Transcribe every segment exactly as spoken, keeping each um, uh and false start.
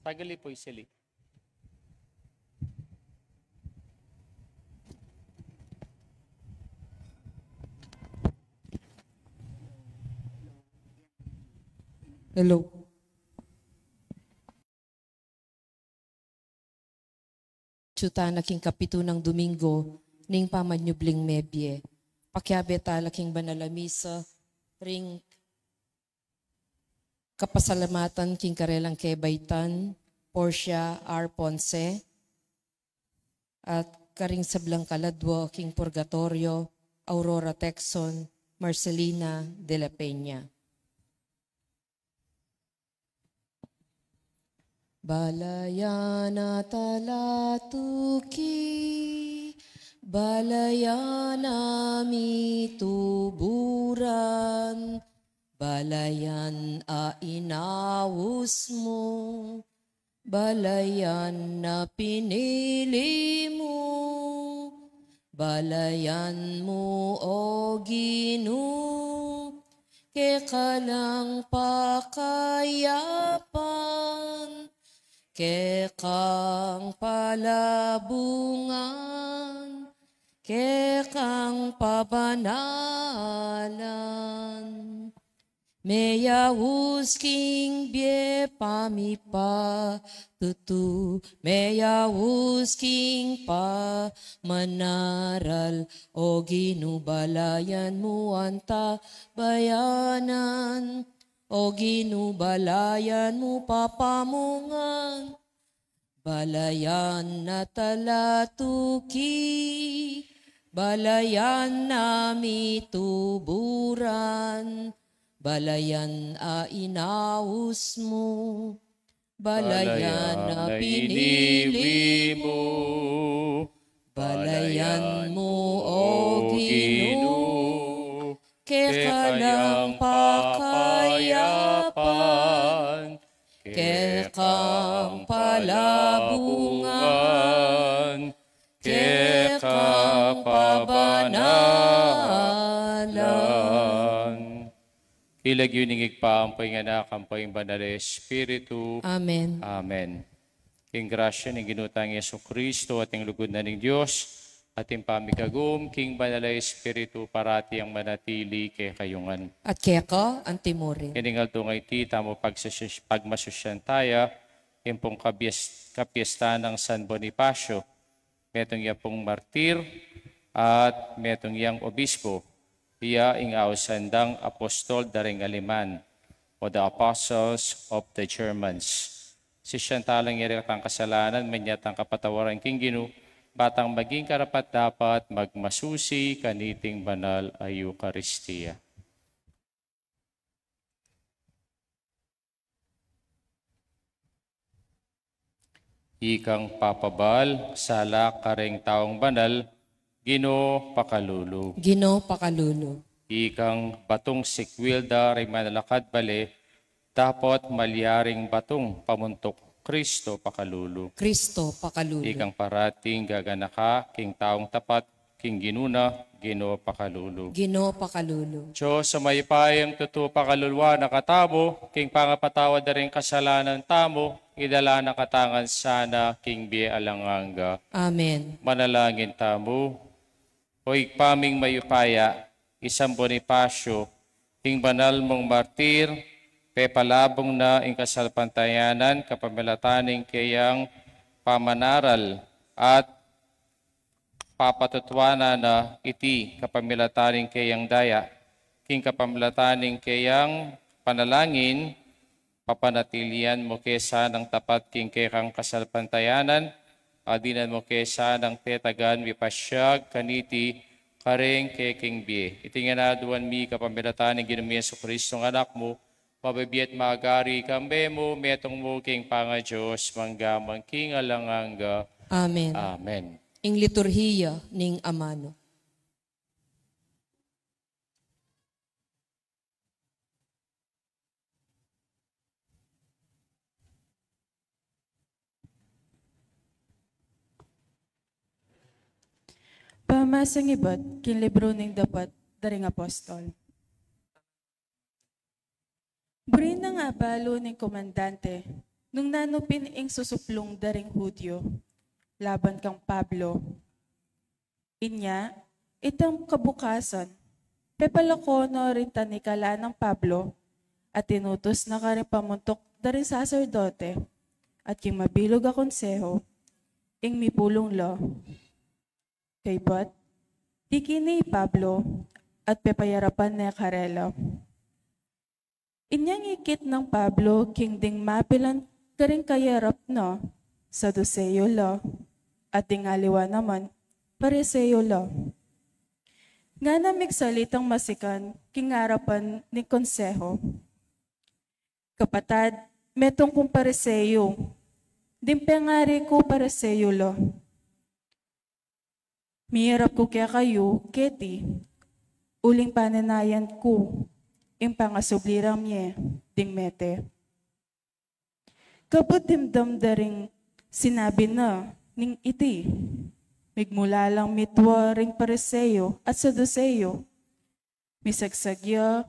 Tagali po isili. Hello. Atyu tana king kapitu nang Domingo ning pamanyubling mebie. Pakiabe tala king banal a misa ring kapasalamatan king karelang kebaitan, Portia R. Ponce, at karing sablang kaladwa king purgatorio, Aurora Tecson, Marcelina de la Peña. Balayan a talatuki, balayan a mituburan, balayan a inaus mu, balayan a pinili mu, balayan mu, O Ginu, keka lang pakayapan, keka lang palabungan, keka lang pabanalan. Meyaus king bie pamipatutu, meyaus king pamanaral, O Ginu, balayan mu ang tabayanan, O Ginu, balayan mu papamungan, balayan a talatuki, balayan a mituburan, balayan a inaus mu, balayan a pinili mu, balayan mu, O Ginu, keka lang pakayapan, keka lang palabungan, keka lang pabanalan. King lagyu ning Ibpa, ampo ing Anak, ampo ing Banal a Espiritu. Amen. Amen. Ing grasya ning Ginu tang Jesucristo at ing lugud na ning Dios at ing pamikagum king Banal a Espiritu parati yang manatili kekayu ngan. At keka antimurin. Ining aldo a iti tamu pagsus-, pagmasusyan taya, ing pung kapies-, kapiesta nang San Bonifacio, metung ya pung martir at metung yang obispo, iya ing ausan dang apostol da ring Aleman, o the apostles of the Germans. Sisian tala ing rekatang kasalanan, manyatang kapatawaran king Ginu, ba tang maging karapat-dapat magmasusi kaniting banal a Eukaristia. Ikang papabal sala kareng taung banal, Ginu pakalulu. Ginu pakalulu. Ikang batung sikwil da ring manalakad bale, dapot malyaring batung pamuntuk, Kristo pakalulu. Kristo pakalulu. Ikang parating gaganaka king taung tapat, king Ginu na, Ginu pakalulu. Ginu pakalulu. Dios a mayupayang tutu pakaluluan na katamu, king pangapatawad da ring kasalanan tamu, idala na katamu ngan sana king bie alang angga. Amen. Manalangin tamu. O Ibpa ming mayupaya, i San Bonifacio, ing banal mung martir, pepalabung na ing kasalpantayanan kapamilatan ning keyang pamanaral at papatutuanan na iti kapamilatan ning keyang daya, king kapamilatan ning keyang panalangin, papanatilian mu ke sanang tapat king kekang kasalpantayanan, at dinan mu ke sanang tetagan mipasyag kaniti kareng keking bie. Iti ngan aduan mi kapamilatan ning Ginu ming Jesucristo a Anak mu, mabibie at magari kambe mu, metung mu king pangaDios, mangga man king alang angga. Amen. Amen. Ing liturhiya ning amanu. Pamasang ibat king libru ning Dapat da ring Apostol. Buri nang abalu ning komandante, nung nanu pin ing susuplung da ring Judio laban kang Pablo. Inya, itang kabukasan, pepalako no ring tanikalan nang Pablo, at inutus na karing pamuntuk da ring saserdote at king mabilug a konseho, ing mipulung la. Kaybat, tiki ne i Pablo at pepayarapan ne karela. Inyang ikit nang Pablo king ding mapilan karing kayarap na, Saduseo la, at ding aliwa naman, Pariseo la. Ngana migsalitang masikan king arapan ning konseho, "Kapatad, metung kung Pariseo, ding pengari ku Pariseo la. Miyarap ku kekayu keti, uling pananayan ku ing pangasubli rang mie ding mete." Kabud dimdam da ring sinabi na ning iti, migmula lang mitua ring Pariseo at Saduseo. Misagsag ya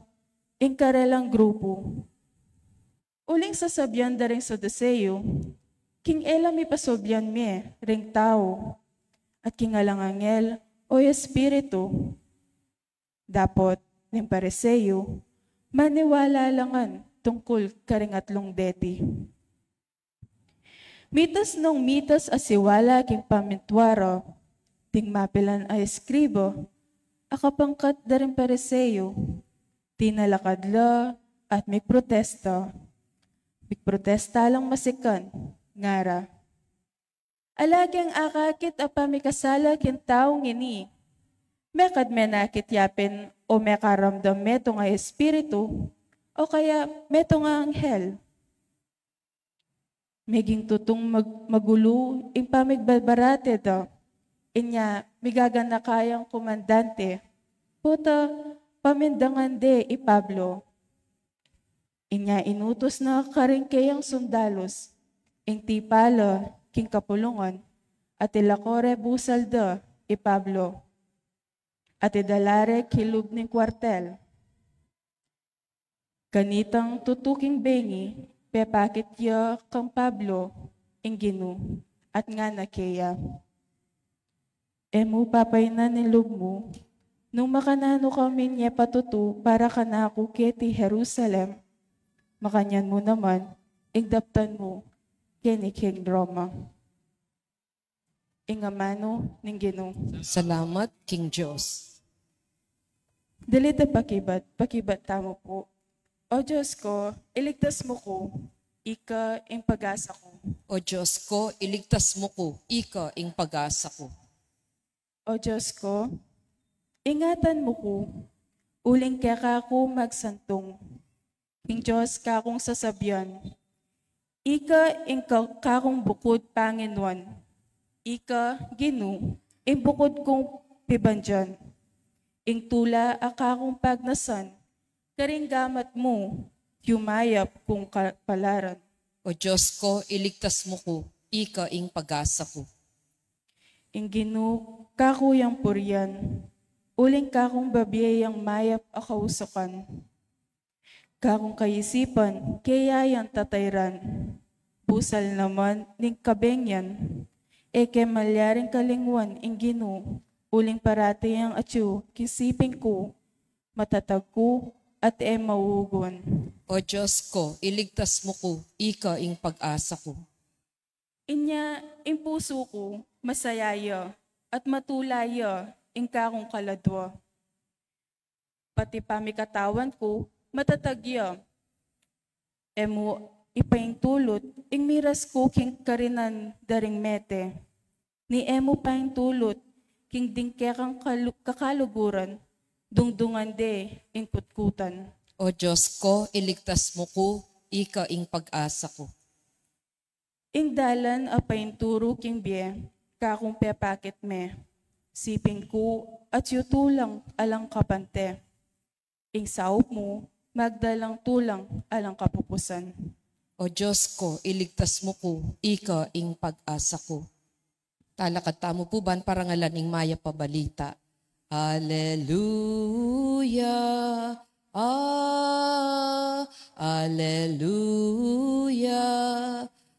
ing karelang grupu. Uling sasabian da ring Saduseo, king e la mipasubli mie ring tau, at king alang anghel o espiritu. Dapot ring Pariseo, maniwala la ngan tungkul karing atlung deti. Mitas nung mitas a siwala king pamintuara, ding mapilan a eskriba, a kapangkat da ring Pariseo, tinalakad la at migprotesta. Migprotesta lang masikan, ngara, "Ala keng akakit a pamikasala king taung ini. Mekad menakit ya pin o mekaramdam metung a espiritu, o kaya metung a anghel? Meging tutung mag-, magulu ing pamigbabarate da, inya migaganaka yang komandante, pota pamindangan de i Pablo." Inya inutus na karing keyang sundalus ing tipa la king kapulungan, at ilako re busal da i Pablo, at idala re kilub ning kuartel. Kanitang tutuking bengi, pepakit ya kang Pablo ing Ginu, at ngana keya, "E mu papainan ing lub mu, nung makananu kami nye patutu para kanaku keti Jerusalem, makanyan mu naman ing daptan mu keni king Roma." Ing amanu ning Ginu. Salamat king Dios. Dili ta pakibat, pakibat tamu pu. O Dios ko, iligtas mu ku, ika ing pag-asa ku. O Dios ko, iligtas mu ku, ika ing pag-asa ku. O Dios ko, ingatan mu ku, uling keka ku magsantung. Ing Dios kakung sasabian, ika ing ka-, kakung bukud panginuan. Ika, Ginu, ing bukud kung pibandian. Ing tula a kakung pagnasan, karing gamat mu, mayap kung kapalaran. O Dios ko, iligtas mu ku, ika ing pag-asa ku. Ing Ginu, kaku yang purian, uling kakung babie yang mayap a kausakan. Kakung kaisipan, keya yang tatairan. Busal naman ning kabengian, e ke malyaring kalingwan ing Ginu, uling parati yang atyu king siping ku, matatag ku, at e mauugun. O Dios ko, iligtas mu ku, ika ing pag-asa ku. Inya ing pusu ku, masaya ya, at matula ya ing kakung kaladua. Pati pamikatawan ku, matatag ya. E mu ipaintulut ing miras ku king karinan da ring mete, ni e mu paintulut king ding kekang kalu-, kakaluguran, dungdungan de ing kutkutan. O Dios ko, iligtas mu ku, ika ing pag-asa ku. Ing dalan a painturu king bie, kakung pepakit me. Siping ku, atyu tulang alang kapante. Ing saup mu, magdalang tulang alang kapupusan. O Dios ko, iligtas mu ku, ika ing pag-asa ku. Talakad tamu pu ban parangalan ing mayap a balita. Aleluya, ah, aleluya,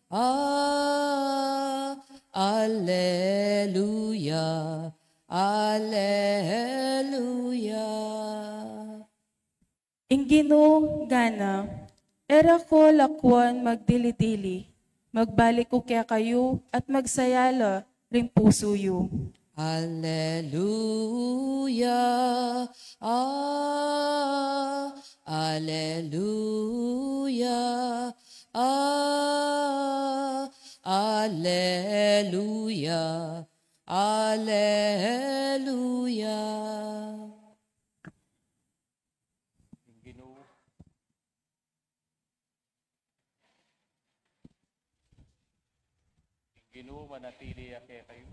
Ah, aleluya, aleluya. Ing Ginu ngana, e ra ko lakwan magdili-dili, magbalik ku kekayu at magsaya la ring pusu yu. Aleluya, ah, aleluya, ah, aleluya, aleluya. Ing Ginu, ing Ginu manatili ya kekayu.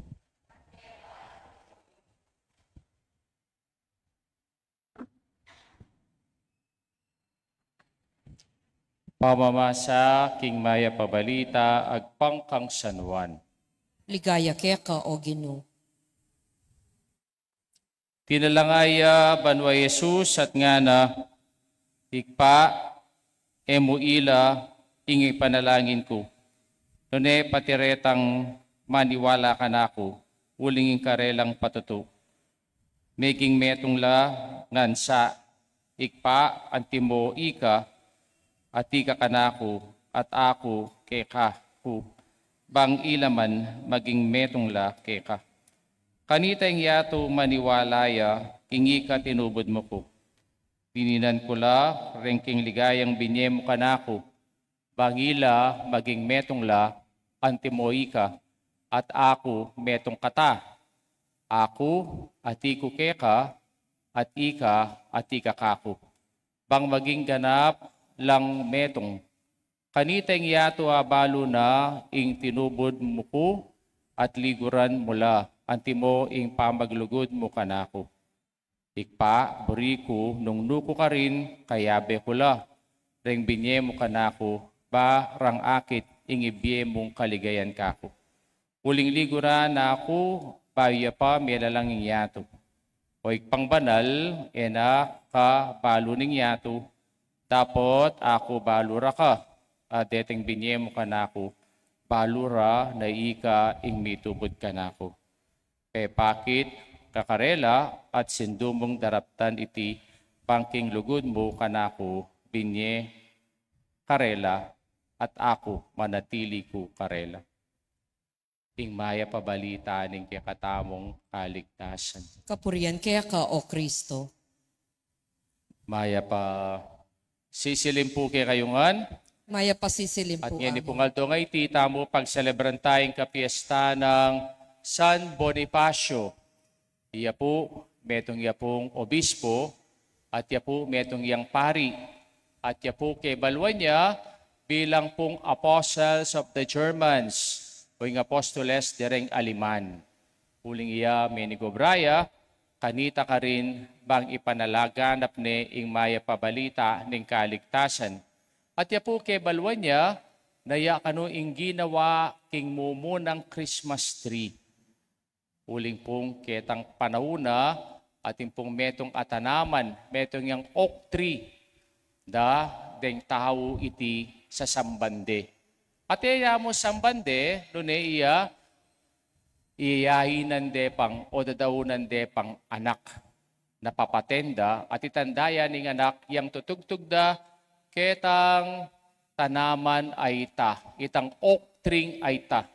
Pamamasa king Mayap a Balita agpang kang San Juan. Ligaya keka, O Ginu. Tinalangaya banua i Jesus at ngana, Ibpa, e mu ila ing ipanalangin ku, nune pati retang maniwala kanaku, uling ing karelang patutu. Meging metung la ngan sa, Ibpa, antimo ika, at ika kanaku, at aku keka ku, bang ila man maging metung la keka. Kanita ing yatu maniwala ya king ika tinubud mu ku. Dininan ku la reng king ligayang binye mu kanaku, bang ila maging metung la antimo ika, at aku metung kata, aku atiu ku keka, at ika atiu ka kaku, bang maging ganap lang metung. Kanita ing yatu abalu na ing tinubud mu ku at liguran mu la antimo ing pamaglugud mu kanaku. Ibpa, buri ku nung nu ku karin kayabe ku la reng binye mu kanaku, ba rang akit ing ibie mung kaligayan kaku. Uling liguran na ku bayu ya pa melalang ing yatu. O Ibpang banal, e na ka balu ning yatu, dapot aku balu ra ka, a deting binye mu kanaku, balu ra na ika ing mitubud kanaku. Pepakit ka karela at sindu mung daraptan iti bang king lugud mu kanaku binye karela at aku manatili ku karela. Ing Mayap a Balita ning kekatamung kaligtasan. Kapurian keka, O Kristo. Mayap a sisilim pu kekayu ngan. Mayap a sisilim pu. At ngeni pung aldo ngeni, iti tamu pagselebran tayang kapiesta nang San Bonifacio. Iya pu, metung ya pung obispo, at iya pu, metung yang pari, at iya pu, kebaluan ya bilang pung Apostles of the Germans, o ing apostoles dereng Aliman. Uling iya menigobra ya kanita karin bang ipanalaganap ne ing Mayap a Balita ning kaligtasan. At iya pu, kebaluan ya na ya kanu ing ginawa king mumunang Christmas tree. Uling pung ketang panaun na, atin pung metung a tanaman, metung yang oak tree, da deng tau iti sasamban de. At e ya mu samban de, nune iya, iyayainan de pang, o dadaunan de pang anak na papaten da, at itang daya ning anak yang tutugtug da ketang tanaman a ita, itang oak tree a ita.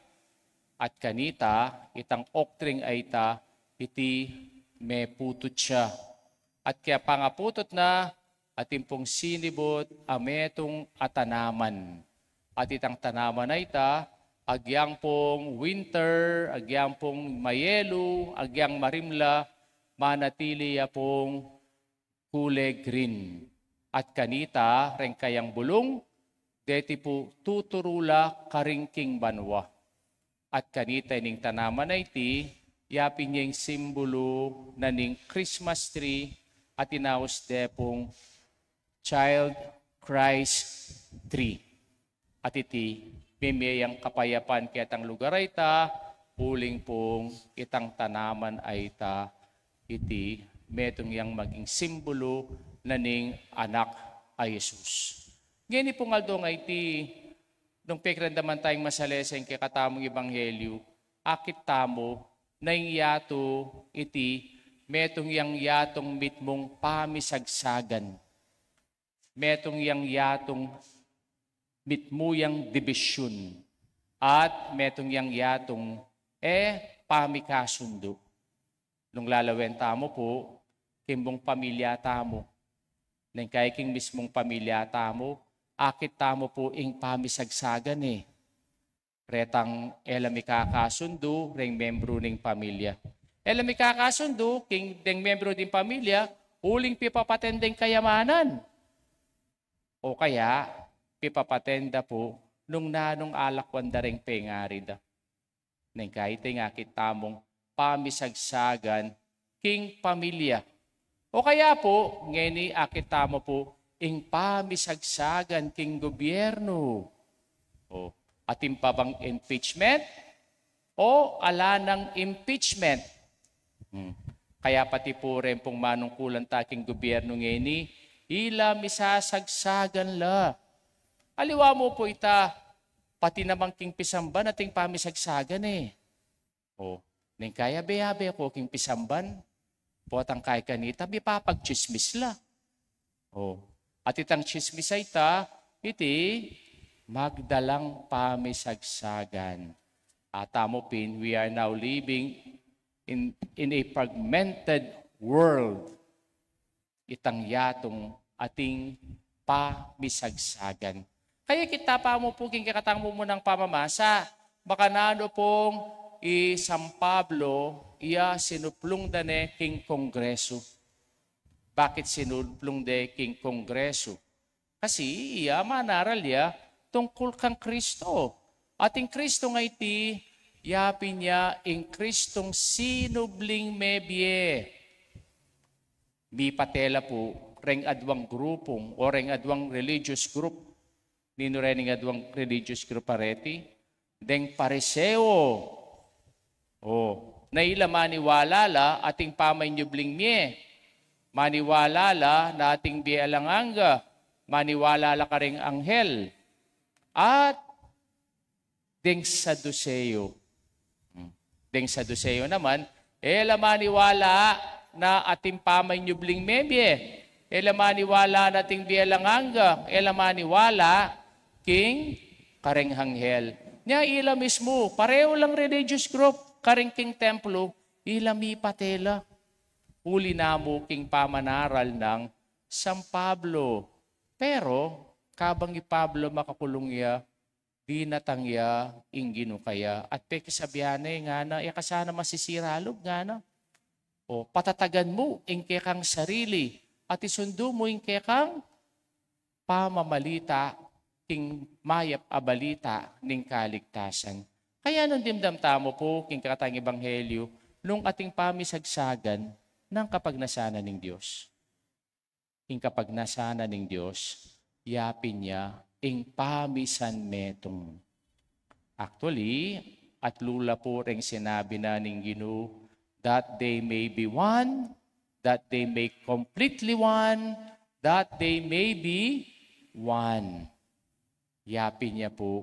At kanita, itang oak tree a ita, iti meputut ya. At kaya pangaputut na, atin pung sinibut a metung a tanaman. At itang tanaman a ita, agyang pung winter, agyang pung mayelu, agyang marimla, manatili ya pung kule green. At kanita, reng kayang bulung, deti pu tuturu la karin king banua. At kanita ining tanaman a iti, yapin ya ing simbulu na ning Christmas tree, at inaus de pung Child Christ Tree. At iti, mimie yang kapayapan ketang lugar a ita, uling pung itang tanaman a ita, iti, metung yang maging simbulu na ning anak a Jesus. Ngeni pung aldo a iti, Nung pekiramdaman tang masalese ing kekatamung ebanghelyu, akit tamu na ing yatu iti metung yang yatung mitmung pamisagsagan, metung yang yatung mitmu yang dibisyun, at metung yang yatung e pamikasundu. Nung lalawen tamu pu, king bung pamilya tamu, neng kaya king mismung pamilya tamu, akit tamu pu ing pamisagsagan e. Retang e la mikakasundu reng membru ning pamilya. E la mikakasundu king deng membru ding pamilya, uling pipapaten deng kayamanan. O kaya, pipapaten da pu nung nanung alakwan da reng pengari da. Neng kaya iti ing akit tamung pamisagsagan king pamilya. O kaya pu, ngeni akit tamu pu ing pamisagsagan king gobyernu. O, atin pa bang impeachment o ala nang impeachment? Hmm. Kaya pati pu reng pung manungkulan ta king gobyernu ngeni, ila misasagsagan la. Aliwa mu pu ita, pati naman king pisamban ating pamisagsagan e. O, neng kaya abe-abe ku king pisamban, potang kaya kanita, mipapagtsismis la. O, at itang tsismis a ita, iti magdalang pamisagsagan. At tamu pin, we are now living in, in a fragmented world. Itang yatung ating pamisagsagan. Kaya kita pa mu pu king kekatang mumunang pamamasa, makananu pung i San Pablo, iya sinuplung da ne king kongresu. Bakit sinuplung de king kongresu? Kasi iya manaral ya tungkul kang Kristo. At ing Kristo nga iti, yapin ya ing Kristong sinubling mebie. Mipate la pu reng adwang grupung o reng adwang religious group. Ninu reng adwang religious group a reti? Deng Pariseo. O, na ila maniwala la ating pamanyubling mie. Maniwala la na ating bie alang angga. Maniwala la karing anghel. At deng Saduseo. Hmm. Deng Saduseo naman, e la maniwala na ating pamanyubling mebie. E la maniwala na ating bie alang angga. E la maniwala king kareng anghel. Nya ila mismu, pareho lang religious group, karing king templo, ila mipate la. Uli na mu king pamanaral nang San Pablo. Pero, kabang i Pablo makakulung ya, dinatang ya ing Ginu kaya, at pekisabian ne, ngana, e ka sana masisira lub, ngana. O, patatagan mu ing kekang sarili, at isundu mu ing kekang pamamalita, king mayap a balita ning kaligtasan. Kaya nung dimdam tamu pu king kekatang ebanghelyu, nung ating pamisagsagan nang kapagnasan na ning Dios. Ing kapagnasan na ning Dios, yapin ya ing pamisanmetung. Actually, atlu la pu reng sinabi na ning Ginu, that they may be one, that they may completely one, that they may be one. Yapin ya pu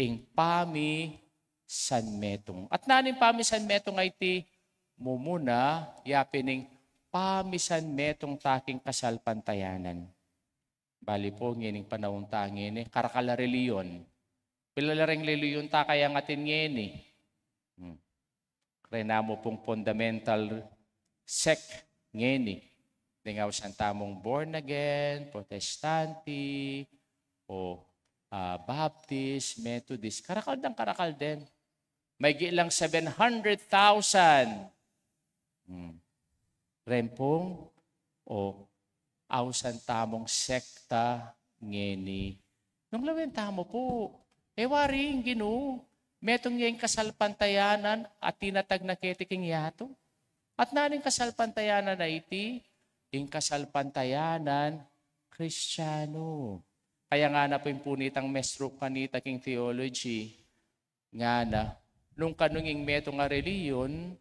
ing pamisanmetung. At nanu ing pamisanmetung a iti? Mumuna, yapin ing pamisanmetung ta king kasalpantayanan. Bali pu, ngening panaun ta ngeni, karakal a relihiyon. Pila la reng relihiyon ta kayang atin ngeni? Hmm. Reng namu pung fundamental sect ngeni. Deng ausan tamung born again, Protestante, o, ah, Baptist, Methodist. Karakal dang karakal den. Maigit lang seven hundred thousand. Hmm. Reng pung, o, ausan tamung sekta ngeni. Nung lawen tamu pu, e wari ing Ginu, metung ya ing kasalpantayanan a tinatag na keti king yatu. At nanu ing kasalpantayanan a iti? Ing kasalpantayanan Kristiyanu. Kaya ngana pu ing punitang mestru kanita king theology, ngana, nung kanu ing metung a relihiyon,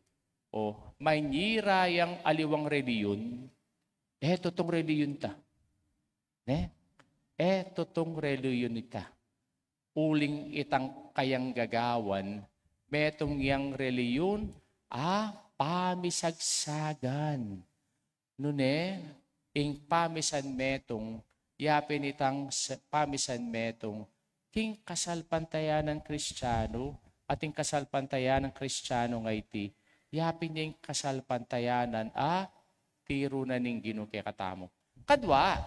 o, manira yang aliwang relihiyon, e tutung relihiyon ita. Ne? E tutung relihiyon ita. uling itang kayang gagawan, metung yang reliyun a pamisagsagan. Nune, ing pamisan metung, yapin itang sa-, pamisan metung, king kasalpantayanan Kristiyanu, at ing kasalpantayanan Kristiyanu nga iti, yapin ing kasalpantayanan a tiru na ning Ginu kekatamu. Kadwa,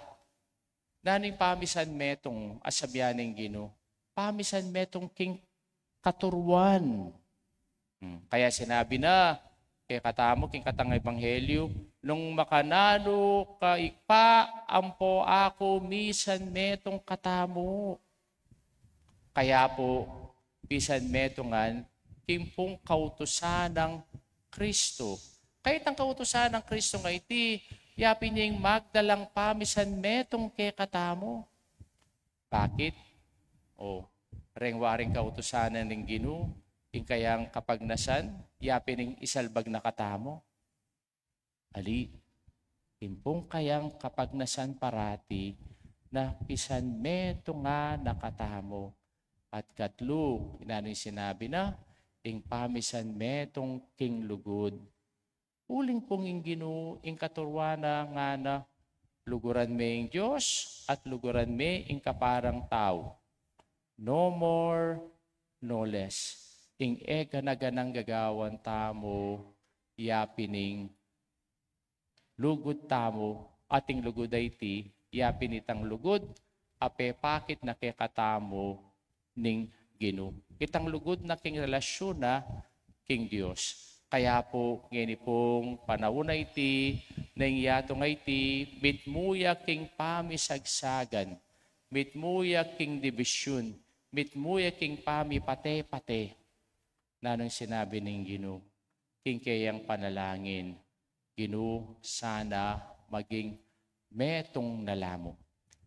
nanu ing pamisan metung a sabian ning Ginu? Pamisan metung king katuruan. Hmm, kaya sinabi na kekatamu king katang ebanghelyu, nung makananu ka Ibpa, ampo aku misan metung katamu. Kaya pu, misan metungan, king pung kautusan nang Kristo. Kaya itang kautusan nang Kristo nga iti, yapin ya ing magdalang pamisan metung kekatamu. Bakit? O, reng waring kautusan na ning Ginu, ing kayang kapagnasan, yapin ing isalbag na katamu. Ali, ing pung kayang kapagnasan parati, na pisan metung na katamu. At katlu, nanu ing sinabi na, ing pamisan metung king lugud. Uling pung ing Ginu, ing katuruan na ngana, luguran me ing Dios, at luguran me ing kaparang tau. No more, no less. Ing e gana-ganang gagawan tamu, yapin ing lugud tamu, at ing lugud a iti, yapin itang lugud a pepakit na kekatamu ning Ginu. Itang lugud na king relasyun na king Dios. Kaya pu, ngeni pung panaun a iti, neng yatu a iti, mitmu ya king pamisagsagan, mitmu ya king dibisyun, mitmu ya king pamipate-pate. Nanung sinabi ning Ginu king keyang panalangin? Ginu, sana maging metung na la mu.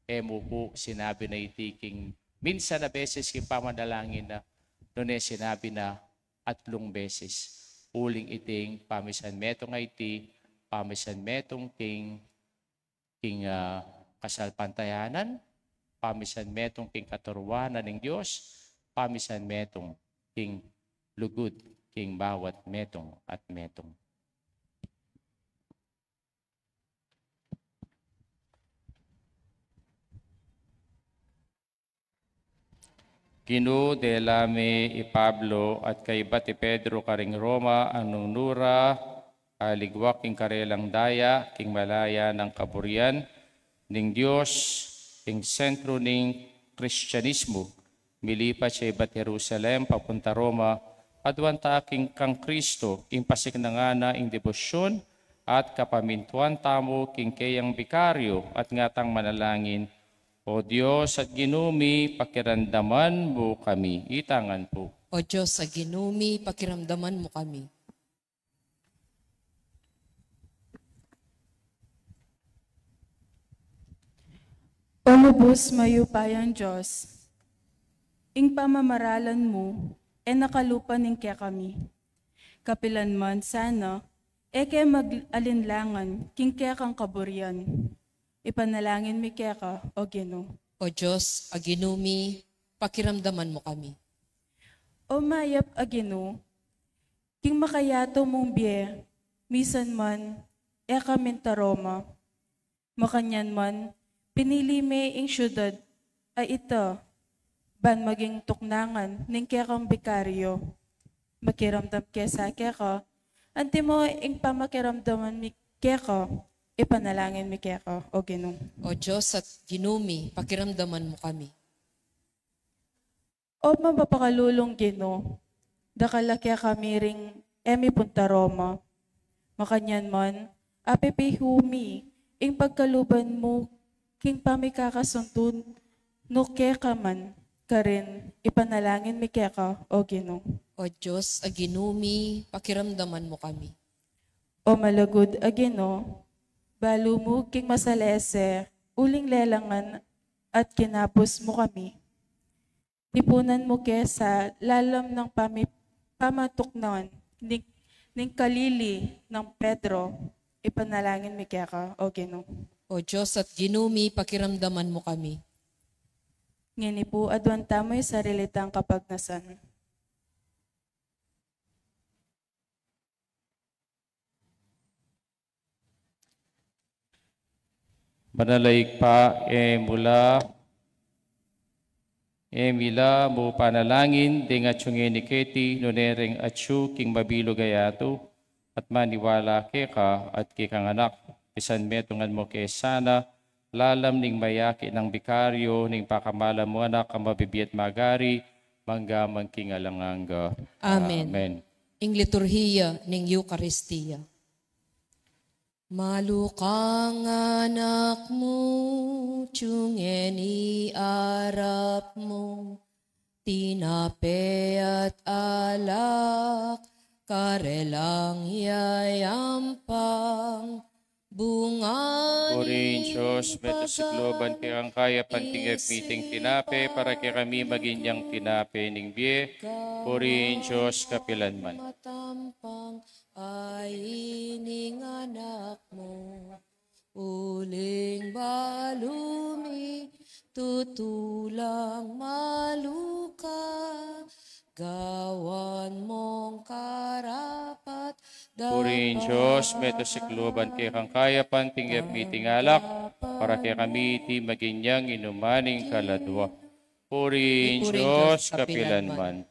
E mu pu sinabi na iti king minsan a beses king pamanalangin na, nune sinabi na atlung beses. Uling iting pamisan metung a iti, pamisan metung king king, ah, kasalpantayanan, pamisan metung king katuruan na ning Dios, pamisan metung king lugud king bawat metung at metung. Ginu, dela mi i Pablo at kaybat i Pedro karing Roma, a nung nu ra aligwak king karelang daya king malaya nang kaburian ning Dios, king sentru ning Kristianismu. Milipat ya ibat Jerusalem papunta Roma, aduan ta king kang Kristo, ing pasiknangan na ing debosyun at kapamintuan tamu king keyang bikaryu at ngatang manalangin, O Dios at Ginu mi, pakiramdaman mu kami. Itangan pu. O Dios at Ginu mi, pakiramdaman mu kami. O lubus mayupayang Dios, ing pamamaralan mu e na kalupa ning kekami. Kapilan man sana, e ke mag-alinlangan king kekang kaburian. Ipanalangin mi keka, O Ginu. O Dios a Ginu mi, pakiramdaman mu kami. O mayap a Ginu, king makayatu mung bie, misan man e ka minta Roma. Makanyan man, pinili me ing syudad a ita ban maging tuknangan ning kekang bikaryu. Makiramdam ke sa keka, antimo ing pamakiramdaman mi keka, ipanalangin mi keka, O Ginu. O Dios at Ginu mi, pakiramdaman mu kami. O mapapakalulung Ginu, dakal a kekami ring e mipunta Roma. Makanyan man, apipihu mi ing pagkaluban mu king pamikakasundu nu keka man karin, ipanalangin mi keka, O Ginu. O Dios a Ginu mi, pakiramdaman mu kami. O malugud a Ginu, balu mu king masalese, uling lelangan at kinapus mu kami. Tipunan mu ke sa lalam nang pami-, pamatuknangan ning, ning kalili nang Pedro, ipanalangin mi keka, O Ginu. O Dios at Ginu mi, pakiramdaman mu kami. Ngeni pu, aduan tamu ing sarili tang kapagnasan. Banal a Ibpa, e mu la, e mi la mu panalangin deng atsu ngeni keti, nune reng atsu king mabilug a yatu, at maniwala keka at king kekang Anak, misan metungan mu ke sana, lalam ning mayakit nang bikaryu ning pakamal mung Anak a mabibie at magari, mangga man king alang angga. Amen. Amen. Ing liturhiya ning Eukaristia. Malukang Anak mu, atsu ngeni arap mu, tinape at alak, karelang yayampang, bunga. Puri ing Dios, meto sikluban kekang kayapan, tinggap mi iting tinape, para kekami maging yang tinape ning bie. Puri ing Dios kapilanman. Matampang a ini ing Anak mu, uling balu mi tutulang maluka, gawan mung karapat-dapat. Puri ing Dios, meto sikluban kekang kayapan, tinggap mi iting alak, para kekami iti maging yang inuman ning kaladua. Puri ing Dios kapilanman.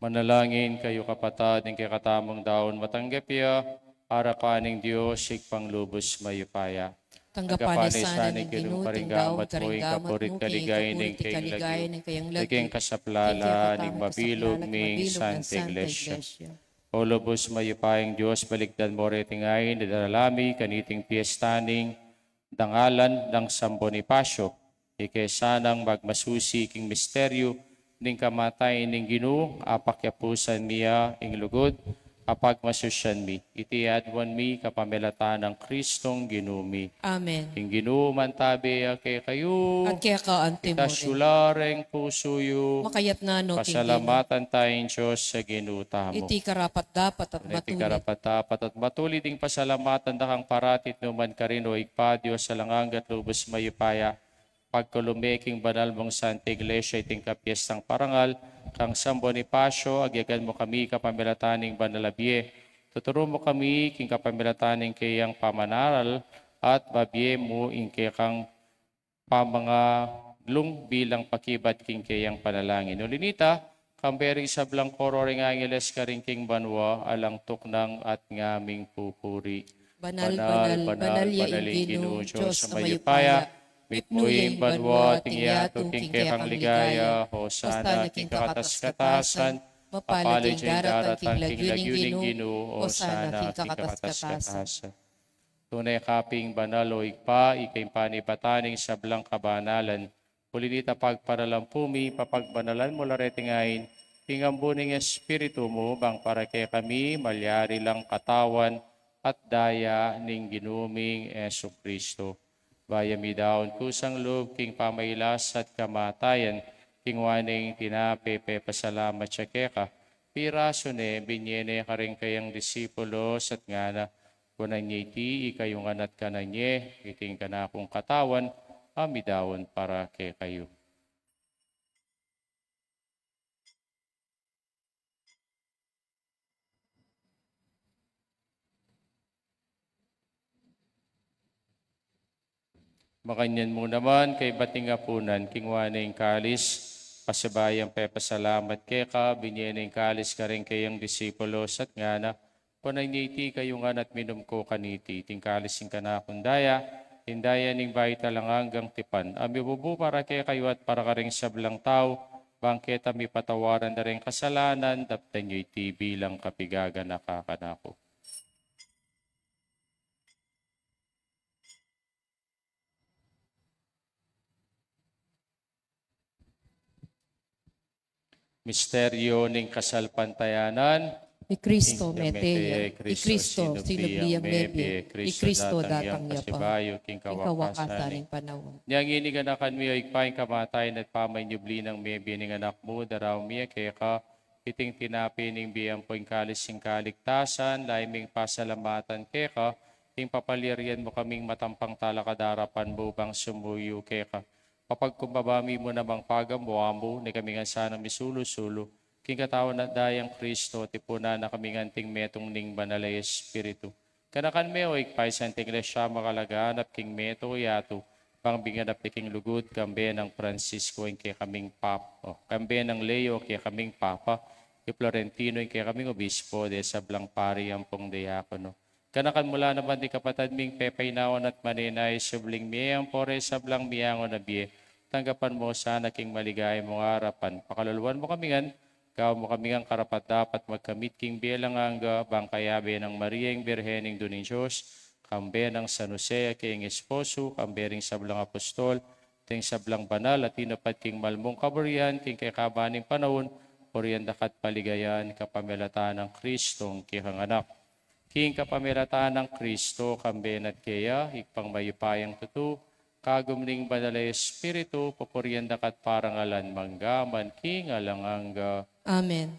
Manalangin kayu, kapatad, ing kekatamung daun matanggap ya arapan ning Dios Ibpang lubus mayupaya. Tanggapan na sana ning Ginu ing karinggamat mu, ing kapurit kaligayan ning kayang lagyu, king kasaplalan ning mabilug ming Santa Iglesia. O lubus mayupayang Dios, balikdan mu reting ain a darala mi kaniting piesta ning dangalan dang San Bonifacio, ike sanang magmasusi king misteryu ning kamatayan ning Ginu, apakyapusan mi ya ing lugud a pagmasusian mi. Iti aduan mi kapamilatan nang Kristong Ginu mi. Amen. Ing Ginu mantabe ya kekayu. At keka anti mu rin. Itas yu la reng pusu yu. Makayap na no king Ginu. Pasalamatan taya ing Dios a Ginu tamu. Iti karapat-dapat at matulid. Iti karapat-dapat at matulid ing pasalamatan da kang parati at nu man karin, o Ibpa, Dios a alang angga at lubus mayupaya. Pagkalub me king banal mung Santa Iglesia iting kapiestang parangal kang San Bonifacio, agyagan mu kami kapamilatan ning banal a bie. Tuturu mu kami king kapamilatan ning kayang pamanaral at mabie mu ing kekang pamangalung bilang pakibat king kayang panalangin. Uli nita, kambe ring sablang koro ring angeles karin king banua, alang tuknang at ngaming pupuri. Banal, banal, banal ya ing Ginu, Dios a mayupaya. Mitmu ya ing banua at ing yatu king kekang ligaya. Hosana king kakatas-katasan. Mapalad ya ing daratang king lagyu ning Ginu. Hosana king kakatas-katasan. Tune ka pin banal, o Ibpa, ika ing panibatan ning sablang kabanalan. Uli nita, pagparalampu mi, papagbanalan mu la reting ain king ambun ning Espiritu mu, bang para kekami malyari lang katawan at daya ning Ginu ming Jesucristo. Bayu mi daun kusang lub king pamailas at kamatayan, kingwa ne ing tinape, pepasalamat ya keka, pirasu ne, binie ne karing kayang disipulos at ngana: Kunan ye iti ikayu ngan at kanan ye, iti ing kanakung katawan a midaun para kekayu. Makanyan mu naman, kaybat ning apunan, kingwa ne ing kalis, pasibayu yang pepasalamat keka, binie ne ing kalis karing kayang disipulos at ngana: Kunan ye iti ikayu ngan at minum ko kaniti, iti ing kalis ning kanakung daya, ing daya ning bayu at alang anggang tipan, a mibubu para kekayu at para karing sablang tau, bang keta mipatawaran da ring kasalanan. Daptan yu iti bilang kapigaganaka kanaku. Misteryu ning kasalpantayanan. I Kristo mete ya, i Kristo sinubli yang mebie, i Kristo datang ya pa king kawakasan ning panaun. Inya ngeni ganakan mi, o Ibpa, ing kamatayan at pamanyubli nang mebie ning Anak mu, daraun mi ya keka iting tinape ning bie ampo ing kalis ning kaligtasan, lalu ming pasalamatan keka, ing papalyarian mu kaming matampang talakad king arapan mu bang sumuyu keka. Papagkumbaba mi mu namang pagamu-amu, nune kami ngan sana misulu-sulu, king katawan at dayang Kristo, tipunan na kami ngan anting metung ning Banal a Espiritu. Ganakan me, o Ibpa, ing Santa Iglesia makalaganap king metung a yatu, bang biganap ya king lugud, kambe nang Francisco ing kekaming Pap-, o, kambe nang Leo ing kekaming Papa, i Florentino ing kekaming Obispo, ding sablang pari ampong diakono. Ganakan mu la naman ding kapatad ming pepainawa at manenaya king subling mie ampo ding sablang miyangu na bie, tanggapan mu la sana king maligaya mung arapan. Pakaluluan mu kami ngan, gawan mu kami ngan karapat-dapat magkamit king bie alang angga, bang kayabe nang Maria ing Birhen, Indu ning Dios, kambe nang San Jose a king esposo, kambe ring sablang apostol, ding sablang banal a tinupad king mal mung kaburian, king kekaban ning panaun, purian da ka at paligayan, kapamilatan nang Kristong kekang Anak. King kapamilatan nang Kristo, kambe na at keya, Ibpang mayupayang tutu, kagum ning Banal a Espiritu, pupurian da ka at parangalan mangga man king alang angga. Amen.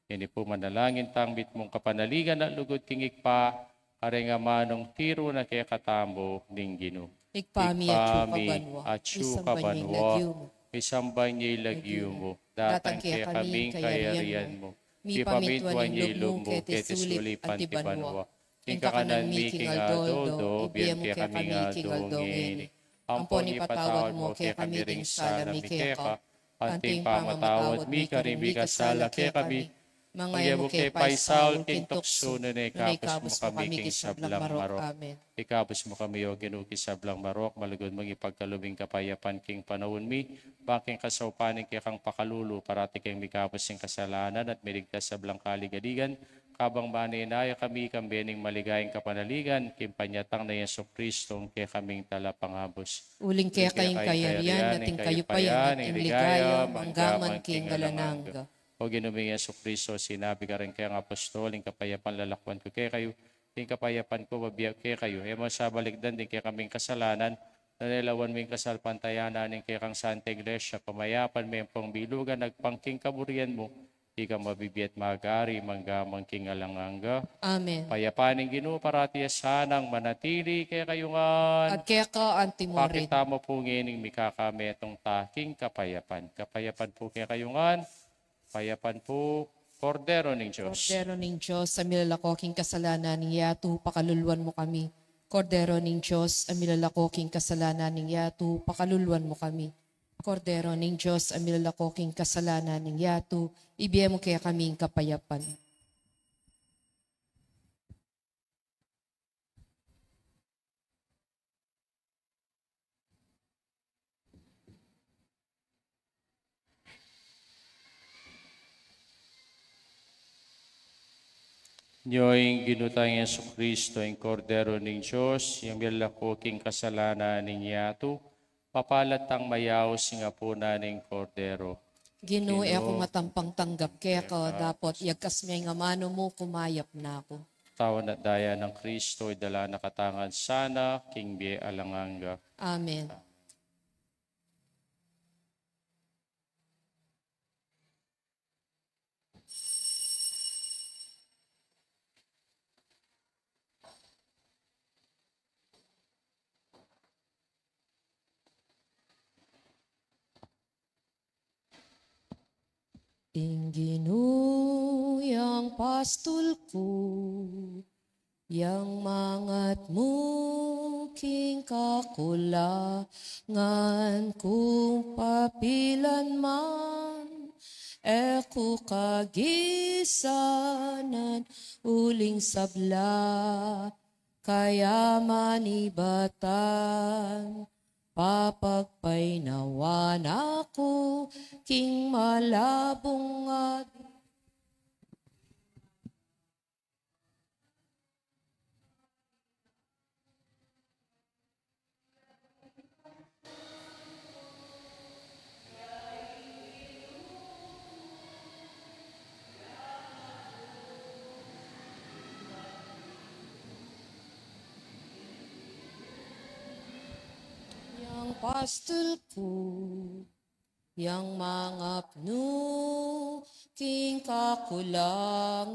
Ini pu, manalangin tang mitmung kapanaligan at lugud king Ibpa, karing amanung tiru na kekatamu ning Ginu. Ibpa mi, atsu ka banua, atsu ka banua, misamban ya ing lagyu mu, datang kekami ing kayarian mu, mipamintuan ya ing lub mu keti sulip anti banua. Ing kakanan mi king aldo-aldo, ibie mu kekami king aldo ngeni. Ampon ipatawad mu kekami ding sala mi keka, anti ing pamamatawad mi karing mikasala kekami. Manga e mu ke paisaul king tuksu, nune ikabus mu kami king sablang marok. Amen. Ikabus mu kami, O Ginu, king sablang marok, malugud mung ipagkalub ing kapayapan king panaun mi, bang king kasaupan ning kekang pakalulu, parati kaming mikabus king kasalanan at miligtas king sablang kaligaligan, kabang manenaya kami kambe ning maligayang kapanaligan king panyatang nang Jesucristo a kekaming Talapangabus. Uling keka ing kayarian, at ing kayupayan, at ing ligaya, mangga man king alang angga. O Ginu ming Jesucristo, sinabi mu karing kekang apostol, ing kapayapan lalakwan ku kekayu, ing kapayapan ku bibie ku kekayu. E mu sa balikdan ding kekaming kasalanan, nune lawan mu ing kasalpantayanan ning kekang Santa Iglesia, pamayapan me ampong bilugan agpang king kaburian mu, ika a mabibie at magari mangga man king alang angga. Amen. Ing kapayapan ning Ginu parati ya sanang manatili kekayu ngan. At keka anti murin. Pakit tamu pu ngening mikakametung ta king kapayapan. Kapayapan pu kekayu ngan. Kapayapan pu. Kordero ning Dios. Kordero ning Dios, a milalako king kasalanan ning yatu, pakaluluan mu kami. Kordero ning Dios, a milalako king kasalanan ning yatu, pakaluluan mu kami. Kordero ning Dios, a milalako king kasalanan ning yatu, ibie mu kekami ing kapayapan. Nyo ing Ginu tang Jesucristo, ing Kordero ning Dios, yang milalako king kasalanan ning yatu, mapalad tang mayaus king apunan ning Kordero. Ginu, e ku matampang tanggap keka, dapot yagkas me ing amanu mu, kumayap na ku. Katawan at daya nang Kristo, idala na katamu ngan sana king bie alang angga. Amen. Ing Ginu yang pastul ku, yang mangatmu king kakulangan kung papilan man, e ku kagisanan uling sabla kayaman ibatan, papagpainawan na ku king malabung at Yang pastul ku. Yang mangapnu king kakulangan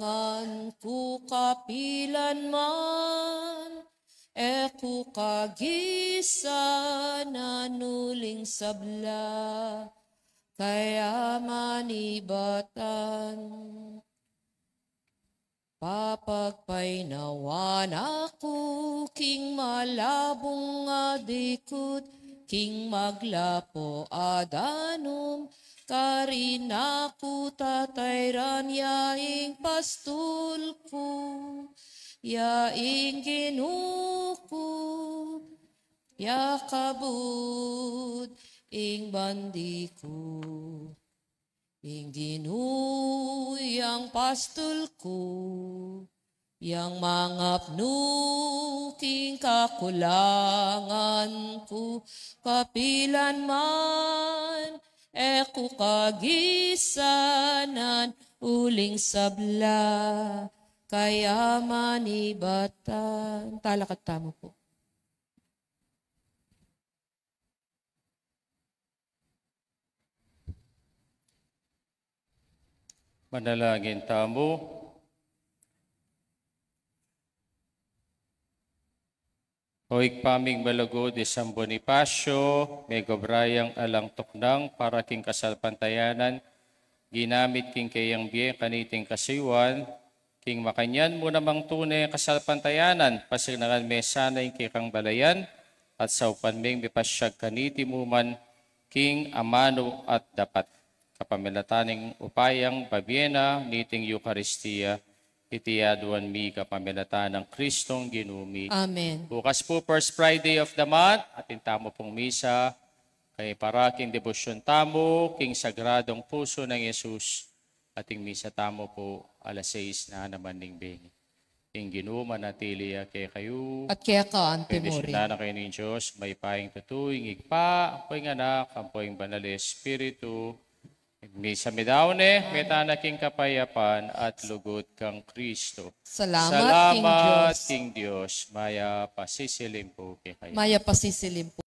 ku kapilan man, e ku kagisanan uling sabla, kaya manibatan. Papagpainawan aku king malabung a dikut, king maglapo a danum, karin aku tatayran. Ya ing pastul ku, ya ing Ginu ku, ya kabud ing bandi ku. Ing Ginu yang pastul ku, yang mangapnu king kakulangan ku, kapilan man e ku kagisanan uling sabla, kaya manibatan. Talakad tamu pu. Manalangin tamu. O Ibpa ming malugud, i San Bonifacio, megobra yang alang tuknang para king kasalpantayanan, ginamit king keyang bie kaniting kasuyuan, king makanyan mu namang tune kasalpantayanan, pasignakan me sana ing kekang balayan, at saupan meng mipasyag kaniti mu man king amanu at dapat. Kapamilatan ning upayang babie na niting Eukaristia, iti aduan mi kapamilatan nang Kristong Ginu mi. Amen. Bukas pu, first Friday of the month, atin tamu pung misa, kay para king debosyun tamu king Sagradong Pusu nang Jesus, ating misa tamu pu alas sais na naman ning bengi. Ing Ginu manatili ya kekayu. At keka anti mu rin. Bendisyunan na kayu ning Dios, mayupayang tutu, ing Ibpa, ampo ing Anak, ampo ing Banal a Espiritu. Misa mi da ne, mete na king kapayapan at lugud kang Kristo. Salamat king Dios. Mayap a sisilim pu kekayu. Mayap a sisilim pu.